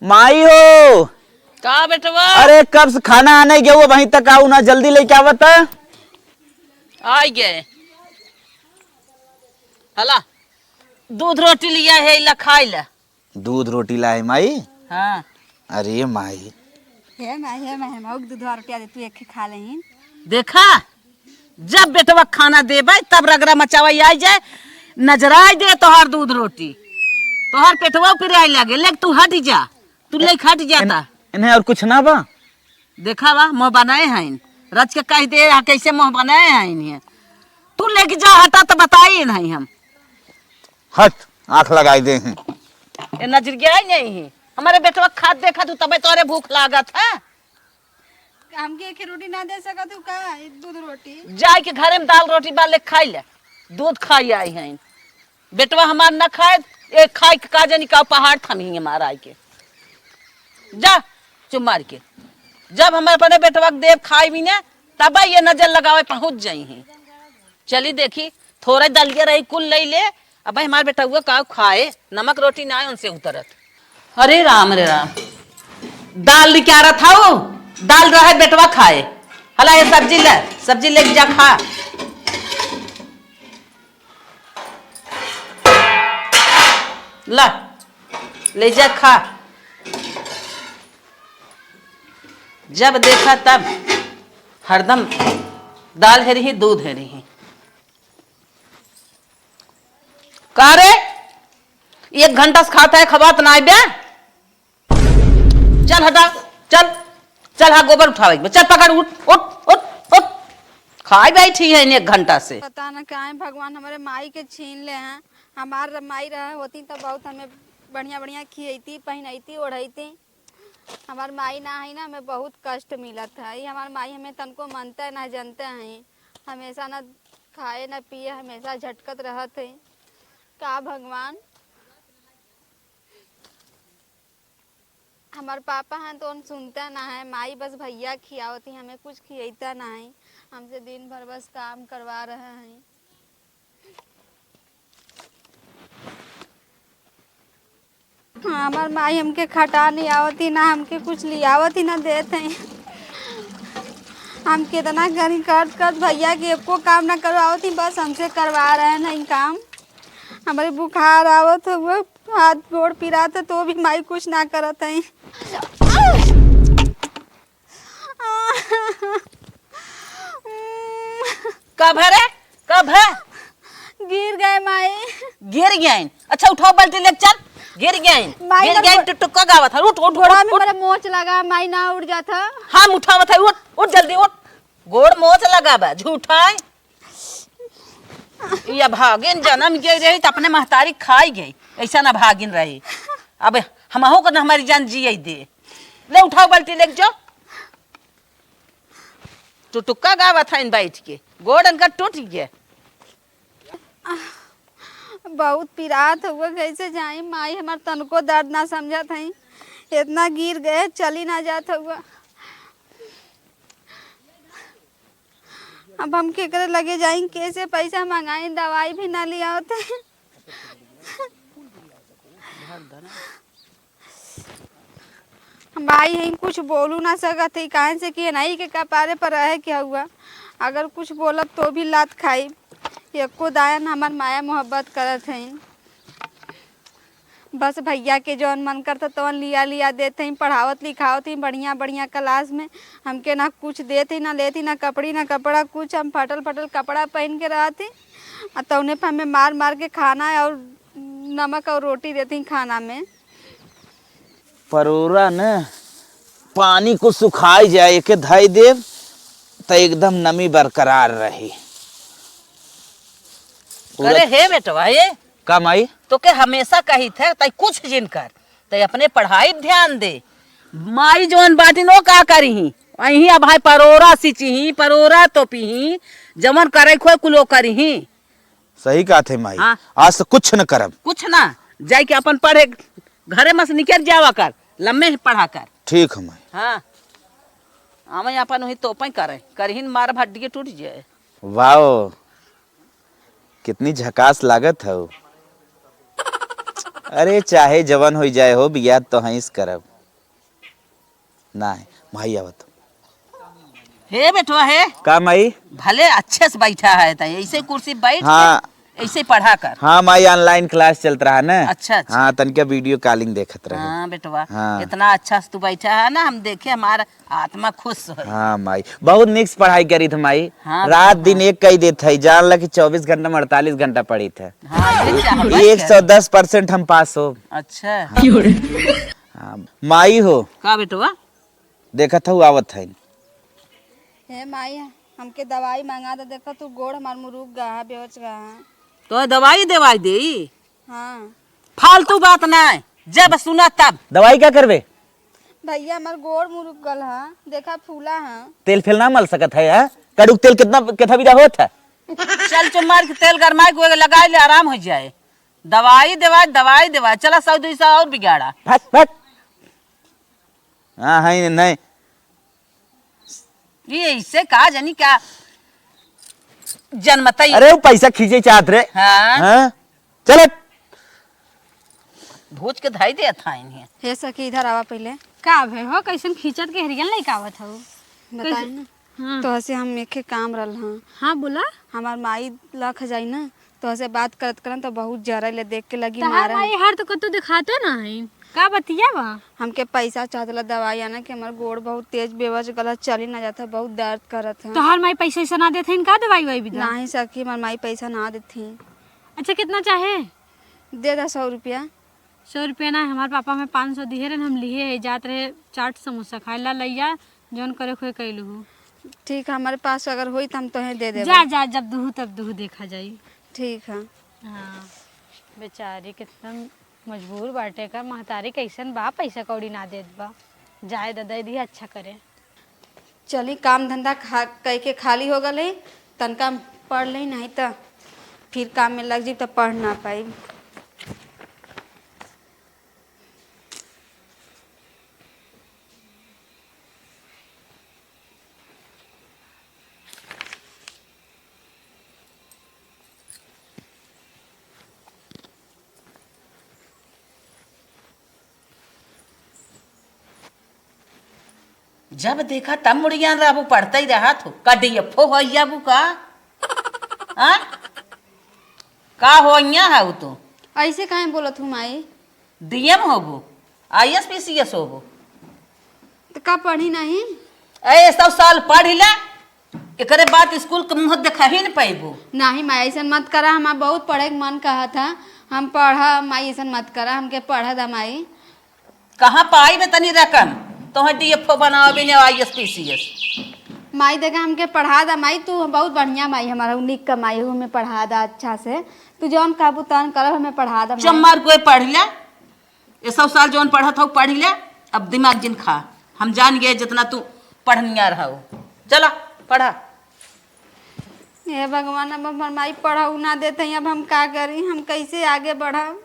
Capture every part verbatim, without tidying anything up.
माई हो। का बेटवा? अरे, कब से खाना आने गयो, वहीं तक आऊ ना, जल्दी लेके आवत। आई गए। हला, दूध रोटी लिया है, इला खाई ला। दूध रोटी लाए माई? हाँ। अरे माई। हे माई, हे माई, हम दूध रोटी दे, तू एक खा लेहिन। देखा, जब बेटवा खाना देबे, तब रगड़ा मचावा आई जाए, नजराई दे तोहार दूध रोटी, तोहार पेटवा पिराए लागे, लेक तू हट जा, तू लेक हट जाता। इन्हें और कुछ ना बा? देखा बा, मुँह बनाए हैं, रच के कह दे, यहाँ कैसे मुँह बनाए हैं इन्हें। तू लेके जा, हटा तो बताई नहीं हम। हट, आँख लगाई दे हैं। ए नजर गया ही नहीं है। हमारे बेटवा खात देखा तू, तबे तोरे भूख लागत है। हमके एक रोटी ना दे सकत हूँ का, ई दूध रोटी? जाए के घरे में दाल रोटी बा, ले खाई ले, दूध खाई आई हैं। बेटवा हमार ना खाए, ए खाए के का जानी का पहाड़ थमी हमार आई के। जा, चुप मार के। जब हम अपने बेटवा के देब खाई भी ना, तब ये नजर लगावे पहुँच जाई हैं। चली देखी, थोड़े दलिया रही कुल ले ले, अब हमार बेटवा का खाए, नमक रोटी ना है उनसे उतरत। अरे राम रे राम, दाल निकारा था वो, दाल रहे बेटवा खाए। हला ये सब्जी ले, सब्जी लेके जा खा। ला, ले जा खा। जब देखा तब हरदम दाल हेरी ही, दूध हेरी ही। का रे, एक घंटा से खात है, खवात ना बे। चल हटा, चल, चल, हाँ, गोबर उठावे के बा। चल पकड़, उठ, उठ, उठ, उठ। खाई बैठी है एक घंटा से। पता न काहे भगवान हमारे माई के छीन ले हैं। हमार माई रहे होती तो बहुत हमें बढ़िया बढ़िया खियती, पहनती, ओढ़ती। हमार माई ना है ना, हमें बहुत कष्ट मिलत है। ये हमार माई हमें तनको मनते ना, जनते हैं, हमेशा ना खाए ना पिए, हमेशा झटकत रहत है। का भगवान, हमार पापा हैं तो उन सुनते ना है, माई बस भैया खियावती, हमें कुछ खियता ना है, हमसे दिन भर बस काम करवा रहे हैं। हाँ, हमार माई हमके खटा नहीं आवती, ना हमके कुछ लियावती, ना देत हैं। हम कितना करी, करत करत भैया के एको काम ना करवावती, बस हमसे करवा रहे हैं काम। हमारे बुखार आवत हुए, हाथ गोड़ पिरात है, तो भी माई कुछ ना करत है। कब है रे? कब है? गिर गए माई। गिर गए? अच्छा उठाओ बाल्टी लेके चल। गिर गए? माई गिर ना गए? गो- टुटुक्का गावत है। उठ, उठ, गोड़ा उठ, में उठ। मेरा मोच लगा, माई ना उठ जाता। हम उठावत है, उठ, उठ जल्दी उठ। गोड़ मोच लगा बा, झूठा है। ये भागिन जन्म गई रही तो अपने महतारी खाई गई, ऐसा ना भागिन रही। अब हमहू को ना हमारी जान जिए दे। ले उठाओ बाल्टी लेके जाओ। टुटुक्का गावत हईन बैठ के, गोड़ इनका टूट गए। बहुत पिरात हुआ, कैसे जाई माई, हमार तनको दर्द ना समझत हई, इतना गिर गए, चली ना जात हुआ। अब हम केकरे लगे जाई, कैसे पैसा मंगाई, दवाई भी ना लियावत है। हम आई हैं, कुछ बोलू ना सकत है, काहे से कि नहीं के कपारे पर रहे के हुआ। अगर कुछ बोलब तो भी लात खाई। एको दायन हमार माया मोहब्बत करत हैं। बस भैया के जौन मन करता तौन लिया लिया देत हैं, पढ़ावत लिखावत हैं बढ़िया बढ़िया क्लास में। हमके ना कुछ देत हैं, ना लेत हैं, ना कपड़ी ना कपड़ा कुछ। हम फटल फटल कपड़ा पहन के रहत हैं, आ तौने पर हमें मार मार के खाना और नमक और रोटी देत हैं खाना में। परोरा न पानी को सुखाई जाए, एके धई देब त एकदम नमी बरकरार रही। अरे हे बेटवा, ये का माई? तोके हमेशा कहित है, तई कुछ जिन कर, तई अपने पढ़ाई प ध्यान दे। माई जौन बाटिन, वो का करिहीं? अहीं अब भाई परोरा सिचिहीं, परोरा तोपिहीं, जमन करे खोए कुलो करिहीं। सही कहत है माई। हाँ। आज से कुछ न करब। कुछ ना, जाइके अपन पढ़े, घरे में से निकल जावा कर, लम्बे ही पढ़ा कर। ठीक है माई। हाँ, हमें अपन वही तोपे करे, करहिन मार भड्डिए टूट जाए। वाओ, कितनी झकास लागत हो। अरे चाहे जवन होई जाए हो, बियाह तो हईस करब। नाही, माई आवत। हे बेटवा, हे। का माई? भले अच्छे से बैठा है, तै ऐसे कुर्सी बैठ के हाँ। ऐसे पढ़ा कर। हाँ माई, online class चलत रहा ना। अच्छा, अच्छा। हाँ, तनिका video calling देखत रहे। हाँ बेटवा, हाँ। इतना अच्छा से तू बैठा है ना, हम देखे, हमारा आत्मा खुश हो। हाँ माई, बहुत नीक से पढ़ाई करी थे माई। हाँ, रात दिन एक कई देत है, जान ला कि चौबीस घंटा में अड़तालीस घंटा पढ़ी थे। हाँ, ये क्या है? एक सौ दस percent हम पास हो। अच्छा। हाँ। हाँ, माई हो। का बेटवा? देखत हऊ आवत है। हे माई, हमके दवाई मंगा दे, देखो तू गोड़ हमार मुरुक गा है, बेहोश गा है। तो दवाई देवाई देई? हाँ। फालतू बात ना है, जब सुना तब। दवाई का करबे? भैया, हमार गोड़ मुरुक गल है, देखा फूला है। तेल फेल ना मल सकत है, हाँ? कड़ुक तेल कितना, कितना बिदा होत है? चल चुम्मार के तेल गरमाई के लगा ले, आराम हो जाए। दवाई देवाई, दवाई देवाई, चला सौ दुई सौ और बिगाड़ा। भाग, भाग। हाँ, है नहीं। ये इससे का जानी का जन्मता ही। अरे, वो पैसा खींचे चाहत रे। हाँ। हाँ? चल हट। भूज के धाई दे था इन्हें। हे सखी, इधर आवा पहले। का भे हो, कैसन खींचत के हेरियन लइका आवत हऊ? बताए कैसे? ना। हाँ। तोहसे हम एके काम रहल हाँ। हाँ, बोला। हमार माई लख जाई ना, तोहसे बात करत करन तो बहुत जरैले, देख के लगी तहार मारे। माई हर तो कतो दिखातो ना है। का बतिया बा? हमके पैसा चाहत ला दवाई आना के, हमार गोड़ बहुत तेज बेवज गलत चली ना जाता, बहुत दर्द करत है। तोहार माई पैसा ऐसा ना देत हईन का दवाई वाई भी दा? नाही सखी, हमार माई पैसा ना देत ही। अच्छा, कितना चाहे? दे दा सौ रुपया। सौ रुपया ना, हमार पापा में पाँच सौ दिहे रहन, हम लिहे है, जात रहे चाट समोसा खाए ला लइया, जौन करे खोए कैलू हो। ठीक है, हमारे पास अगर होई तो हम तोहे दे देबे। जा, जा, जब दुहू तब दुहू देखा जाई। ठीक है। हाँ, बेचारी कितना मजबूर बाटे का, महतारी कैसन बा, पैसा कौड़ी ना देत बा। जाए दे, दे दी, अच्छा करे। चली, काम धंधा खा, कई के खाली हो गल है, तनका पढ़ लेई, नहीं त फिर काम में लग जाई त पढ़ ना पाई। जब देखा तब मुड़ियान रहबू, पढ़ते ही रहत हो। का डीएफओ हो जाबू का? हाँ? का हो इहाँ है तू? ऐसे काहे बोलत हूँ माई? डीएम होबू, आईएएस पीसीएस होबू। तो का पढ़ी नहीं? ए, सौ साल पढ़ ले, एकरे बाद स्कूल के मुँह देखा ही न पैबू। नहीं माई, ऐसन मत करा, हमार बहुत पढ़े के मन कहा था, हम पढ़ा माई, ऐसन मत करा, हमके पढ़ा दा माई। कहाँ पाई में तनी रकम, तोहे डीएफओ बनावे ने आईएएस पीसीएस। माई देखा हमके पढ़ा दा माई, तू बहुत बढ़िया माई, हमारा उ निक का माई, हमें पढ़ा दा अच्छा से, तू जौन कहबू तौन करब, हमें पढ़ा दा माई। चम्मार कोई पढ़ ले, ये सौ साल जौन पढ़त हऊ, पढ़ ले, अब दिमाग जिन खा। हम जान गए जितना तू पढ़नियार हऊ। चला, पढ़ा। हे भगवान, अब हमार माई पढ़ऊ ना देत हई, अब हम का करी? हम कैसे आगे बढ़ब?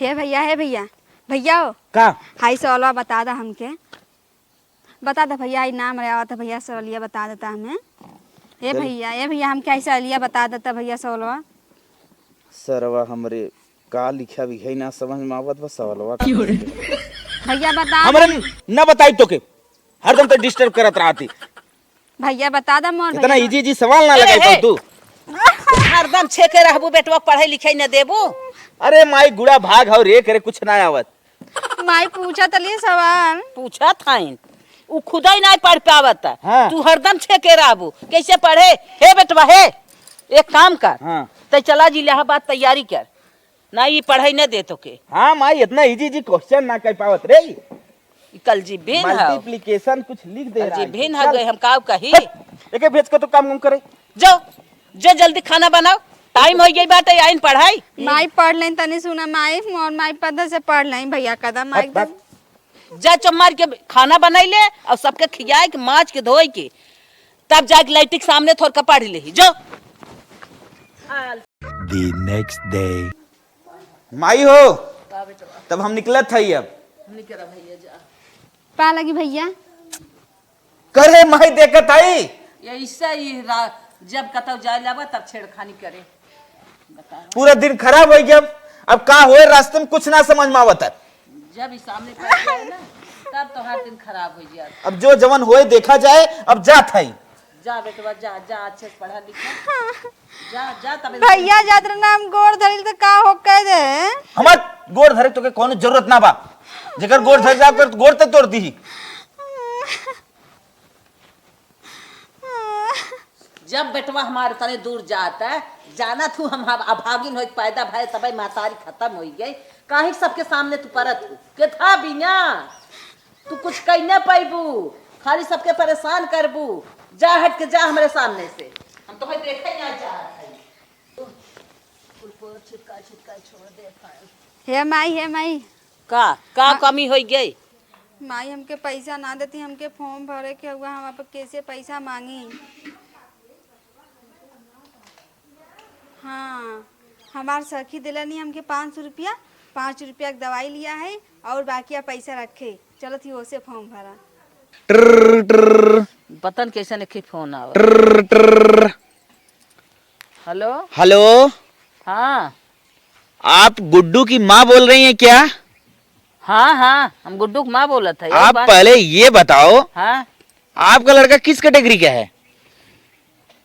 हे भैया, हे भैया, भैया हो। का? हाई सवालवा बता दा हमके। बता दे भैया, ई नाम रे आवत है भैया, सवालिया बता देता हमें। ए चल। भैया, ए भैया, हमके ई सवालिया बता देता भैया, सवालवा। सरवा हमरे का लिखा भी है ना समझ में आवत बा, सवालवा का क्यों रे? पूछे? भैया बता हमरे दे। न बताई तो के, हरदम तो डिस्टर्ब करत रहती। भैया बता दे मोर इतना भैया। इजी इजी सवाल ना ए, लगाई ए। तू। हरदम छेके रहबू बेटवा, पढ़े लिखे न देबू। अरे माई गुड़ा भाग हौ रे, करे कुछ ना आवत। माई पूछत हली सवाल। पूछत हईन, उ खुदई नाहीं पढ़ पावत। हाँ। तू हरदम छेके रहबू, कैसे पढ़े? हे बेटवा हे, एक काम कर, हाँ। तै चला जी इलाहाबाद तैयारी कर, ना ई पढ़ाई न दे तोके। हाँ माई, इतना इजी इजी क्वेश्चन ना कर पावत रे। ई कल जी बिन हौ। मल्टीप्लिकेशन कुछ लिख दे कल रहा जी है। बिन हौ चल। गए, हम काव कही? हट, एके भेज के तो काम उम करे। जो, जो जल्दी खाना बनाओ, टाइम हो गई बाटे, आइन पढ़ाई। माई पढ़ लें तनी सुना माई, मोर माई पद से पढ़ लें भैया कदम माई हट, हट। जा चुप मार के खाना बनाई ले और सबके खियाए के, माज के, धोए के, तब जाके लाइट के सामने थोड़ के पढ़ ले। जो। The next day। माई हो, तब हम निकलत हई अब। निकल भैया जा। पा लगी भैया। करे माई देखत आई। ऐसा ही रा-, जब कतौ जाए लाबा तब छेड़खानी करे। पूरा दिन खराब होइ गया। अब का होए, रास्ते में कुछ ना समझ में आवत है। जब ई सामने पड़ जाए ना, तब तोहार दिन खराब होइ जाए। अब जो जवन होए देखा जाए, अब जात है। जा बेटवा, जा, जा, अच्छे से पढ़ा लिखा। जा, जा, तब भैया जात रहे ना, हम गोड़ धरिल तो का हो कह दे? हमार गोड़ धरे तोके कौनो जरूरत ना बा। जेकर गोड़ धर जाओ, ओकर गोड़ ते तोड़ दी। जब बेटवा हमार तने दूर जात है, जाना तू हम, हम अभागिन होई पैदा भय, तबे महतारी खत्म होई गई। काहे सबके सामने तू परत हूँ? के था बिना? तू कुछ कइने पैबू, खाली सबके परेशान करबू। जा हट के जा हमरे सामने से, हम तोहे देखे ना चाहत हई। कुल पर छिटका छिटका छोड़ दे पाए। हे माई, हे माई। का, का हाँ। कमी होई गई? माई, हमके पैसा ना देती, हमके फॉर्म भरे के हुआ, हम अब कैसे पैसा मांगी? हाँ, हमार सखी दिलनी हमके पाँच सौ रुपया, पाँच रुपया के दवाई लिया है और बाकी आप पैसा रखे, चलत ही ओसे फॉर्म भरा। ट्र, ट्र। पता न कैसे नखे फोन आवा। ट्र, ट्र। हेलो। हेलो। हाँ। आप गुड्डू की माँ बोल रही हैं क्या? हाँ, हाँ, हम गुड्डू की माँ बोलत है। आप बात पहले ये बताओ, हाँ। आपका लड़का किस कैटेगरी का है?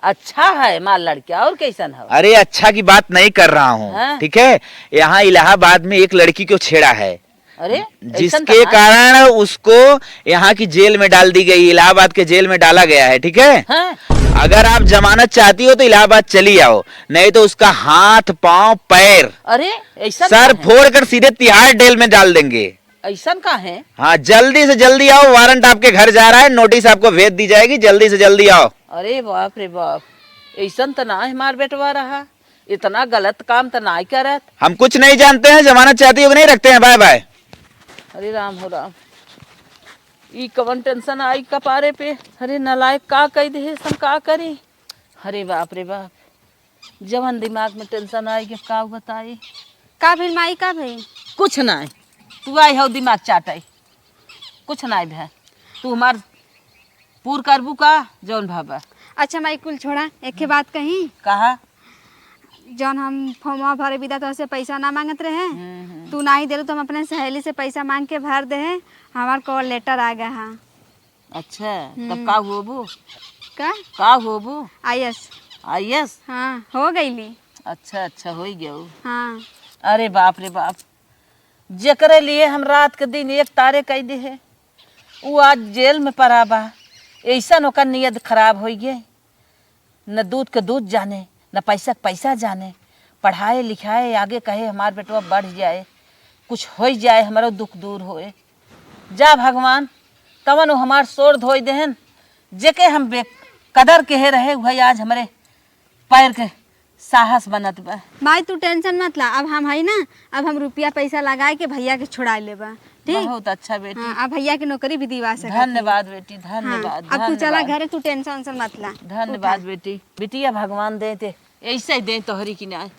अच्छा है हमार लड़का, और कैसन है? अरे, अच्छा की बात नहीं कर रहा हूँ, हाँ। ठीक है? यहाँ इलाहाबाद में एक लड़की को छेड़ा है, अरे, ऐसन जिसके कहाँ? कारण उसको यहाँ की जेल में डाल दी गई, इलाहाबाद के जेल में डाला गया है, ठीक है? हाँ। अगर आप जमानत चाहती हो तो इलाहाबाद चली आओ, नहीं तो उसका हाथ, पाँव, पैर, अरे, ऐसन सर कहाँ है? फोड़कर सीधे तिहाड़ जेल में डाल देंगे। ऐसन का है? हाँ, जल्दी से जल्दी आओ, वारंट आपके घर जा रहा है, नोटिस आपको भेज दी जाएगी, जल्दी से जल्दी आओ। अरे बाप रे बाप, ऐसन तो ना है हमार बेटवा रहा, इतना गलत काम तो ना ही करत। हम कुछ नहीं जानते हैं, जमानत चाहती हो कि नहीं, रखते हैं, बाय बाय। अरे राम हो राम, ई कवन टेंशन आई कपारे पे। अरे नालायक का कह दे, हम का करी? अरे बाप रे बाप, जवन दिमाग में टेंशन आई कि का बताई। का भइल माई, का भइल? कुछ नाहीं, तू आई हौ दिमाग चाटै, कुछ नाहीं भै। तू हमार पूर करबू का जौन भावा। अच्छा माई, कुल छोड़ा, एक ठे बात कही। कहा? जौन हम फॉर्मवा भरे बिदा तोहसे पैसा ना मांगत रहे, हम्म, हम्म। तू नाहीं देलू तो हम अपने सहेली से पैसा मांग के भर देहे। हमार कॉल लेटर आ गया है। अच्छा, तब हम्म। का होबू? का? का होबू? आईएएस। आईएएस? हाँ, हो गईली। अच्छा, अच्छा, होई गयो। हाँ। अरे बाप रे बाप, जेकरे लिए हम रात के दिन एक तारे कई देहे, उ आज जेल में पड़ा बा। ऐसन ओकर नियत खराब होई गए। न दूध के दूध जाने, न पैसा के पैसा जाने। पढ़ाए लिखाए आगे कहे हमार बेटवा बढ़ जाए, कुछ होई जाए, हमरो दुख दूर होए। जा भगवान, तवन उ हमार सोर धोई देहन, जेके हम बेकदर केहे रहे, उहै आज हमरे पैर के साहस बनत बा। माई, तू टेंशन मत ला, अब हम हई ना, अब हम रुपया पैसा लगाए के भैया के छोड़ाए लेबा, ठीक? बहुत अच्छा बेटी। हाँ, अब भैया के नौकरी भी दिवा सकत हई। धन्यवाद बेटी, हाँ, धन्यवाद, अब तू चला धन्यवाद। घरे, तू टेंशन वेंशन मत ला। धन्यवाद उठा। बेटी, बिटिया भगवान दे ते, ऐसे दे तोहरी की ना।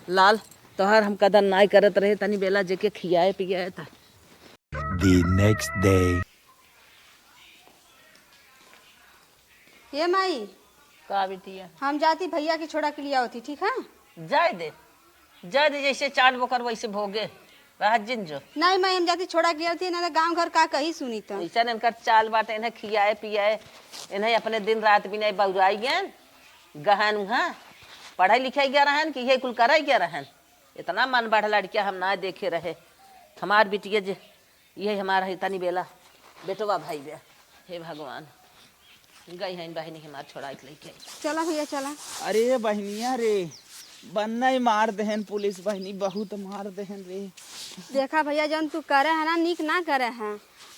लाल, तोहर हम कदर नाय करत रहे, तनी बेला जेके खियाए पियाए था। The next day. ये माई, का बिटिया? हम जाती भैया के छोड़ा के लिए आवती, ठीक है? जाए दे, जाए दे, जैसे चाल बोकर वैसे भोगे, रह जिन जो। नहीं माई, हम जाती छोड़ा के लिए आवती, ना तो गाँव घर का कही सुनी तो। ऐसा इनकर चाल बाटे, इन्हें खियाए पियाए, इन्हें अपने दिन रात बिना बउराई गए, गहन उहाँ पढ़ाई लिखाई गया रहन कि ये कुल कराई गया रहन। इतना मन बढ़ लड़किया हम ना देखे रहे। हमार बिटिया जे, ये हमार है तनी बेला बेटवा भाई बे। हे भगवान, गई हैं बहिनी हमार छोड़ाई के लेके। चला भैया, चला। अरे बहिनिया रे, बन्नई मार देहन पुलिस बहिनी, बहुत मार देहन रे। देखा भैया, जौन तू करे है ना, नीक ना करे है।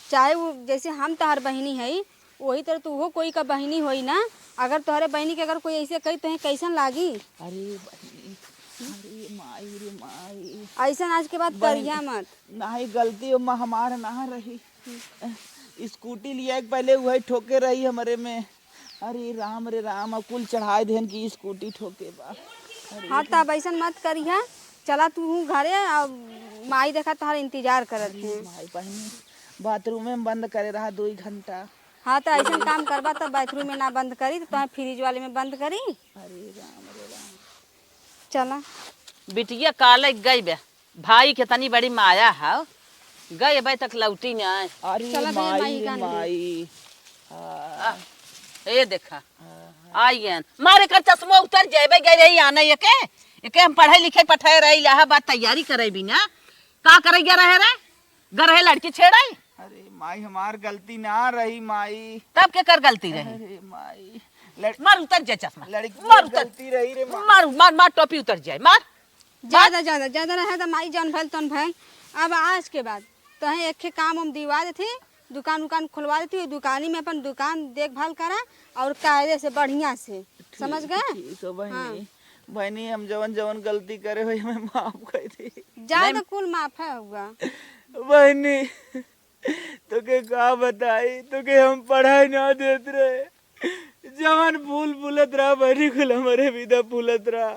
चाहे वो जैसे हम तोहर बहिनी है, वही तरह तू हो कोई का बहिनी होई ना। अगर तोहरे बहिनी के अगर कोई ऐसे कही, तोहे कैसन लागी? अरे बहिनी, अरे माई रे माई। ऐसन आज के बाद बहिनी, करिया मत। नाहीं, गलती ओमा हमार ना रही। स्कूटी लिया के पहले वही ठोके रही हमरे में। अरे राम रे राम, अब कुल चढ़ाए देहन कि स्कूटी ठोके बा। अरे हाँ, तब ऐसन मत करिया, चला तू हूँ घरे, अब माई देखा तोहर इंतजार करत अरे हैं। माई बहिनी, बाथरूम में बंद करे रहा दुई घंटा। हाँ, तो ऐसन काम करबा तो बाथरूम में ना बंद करी, तो तोहे फ्रिज वाले में बंद करी। अरे राम रे राम। चला। बिटिया काले गई बे, भाई के तनी बड़ी माया है, गए बे तक लौटी ना। अरे चला भैया, माई माई रे का नहीं। माई। आ, ए देखा, आई गन। मारे कर चश्मा उतर जाए बे, गए रही आने एके, एके हम पढ़े लिखे पठाए रहे इलाहाबाद तैयारी करे बिना। का करे गया रहे रे? घर है लड़की छेड़ाई। अरे माई, हमार गलती ना रही माई। तब के कर गलती रही? अरे माई, लड़- मार उतर जाए चश्मा। लड़की मार उतर। गलती रही रे माई। मार, मार, मार टोपी उतर जाए, मार। ज्यादा, ज्यादा, ज्यादा रहे तो माई जौन भइल तौन भइल। अब आज के बाद तोहे एक काम हम दिवा देती, दुकान उकान खुलवा देती, दुकानी में अपन दुकान देखभाल करा और कायदे से बढ़िया से, समझ गए? ठीक है बहिनी। हाँ। बहिनी, हम जवन जवन गलती करे होई, हमें माफ कर दी। ज्यादा नहीं। कुल माफ है हुआ। बहिनी, तोके का बताई, तोके हम पढ़ाई ना देत रहे, जवन फूल फूलत रहा बहिनी, कुल हमरे विदा फूलत रहा।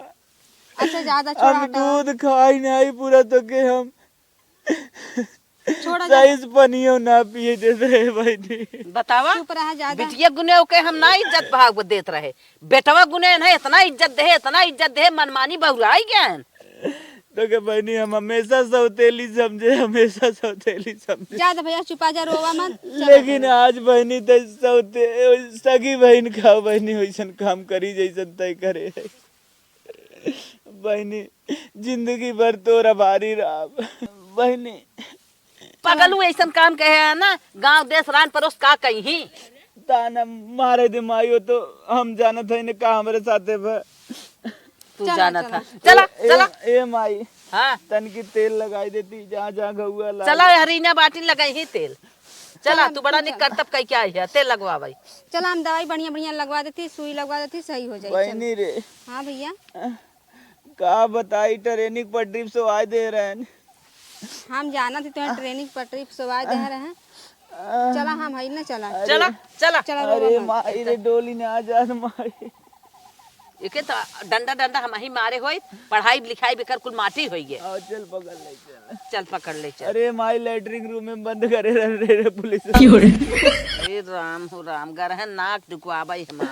अच्छा, ज्यादा छोड़ा, हम हटा। दूध खाई नाही पूरा, तोके हम छोड़ा, सही से पनियो ना पिए देत रहे बहिनी। बतावा, चुप रहा ज्यादा। बिटिया गुने ओके हम ना इज्जत भाव देत रहे, बेटवा गुने ना इतना इज्जत दे, इतना इज्जत दे, मनमानी बहुराई गए हैं। तोके बहिनी हम हमेशा सौतेली समझे, हमेशा सौतेली समझे। ज्यादा भैया चुपा जा, रोवा मत, चला लेकिन चला। आज बहिनी तै सौते सगी बहिन खाओ बहिनी, वैसन काम करी जैसन तय करे है। बहिनी, जिंदगी भर तोर आभारी रहब। बहिनी। पगलू ऐसन काम कहे है ना, गांव देश रान परोस का कही? ताना मारे दे माई, वो तो हम जानत है ने का हमरे साथे बा। तू चला, जानत चला। है। चला, ए, चला। ए, ए माई। हाँ। तनकी तेल लगाई देती, जहाँ, जहाँ घउआ लाग चला, हरीना बाटिन लगाई ही तेल। चला, चला, तू बड़ा तू निक चला। करतब कई क्या है, तेल लगवा भाई। चला, हम दवाई बढ़िया, बढ़िया लगवा देती, सुई लगवा देती, सही हो जाई। चल। बहिनी रे। हाँ भैया। का बताई, ट्रेनिंग पटरी पे सोवाई दे रहे हैं। हम जानत ही तोहे ट्रेनिंग पटरी पे सोवाई दे रहे हैं। चला, हम हई ना, चला। अरे। चला, चला। चला, रोवा अरे मत। माई रे, डोली ना आ जात माई। एके तो डंडा, डंडा हम ही मारे होई, पढ़ाई लिखाई बेकर कुल माटी होई गे। आओ, चल पकड़ ले, चल। चल पकड़ ले, चल। अरे माई, लेटरिन रूम में बंद करे रहे रे, रे पुलिस। क्यों रे? हे राम हो राम, गरहन नाक दुखवाबई हमार।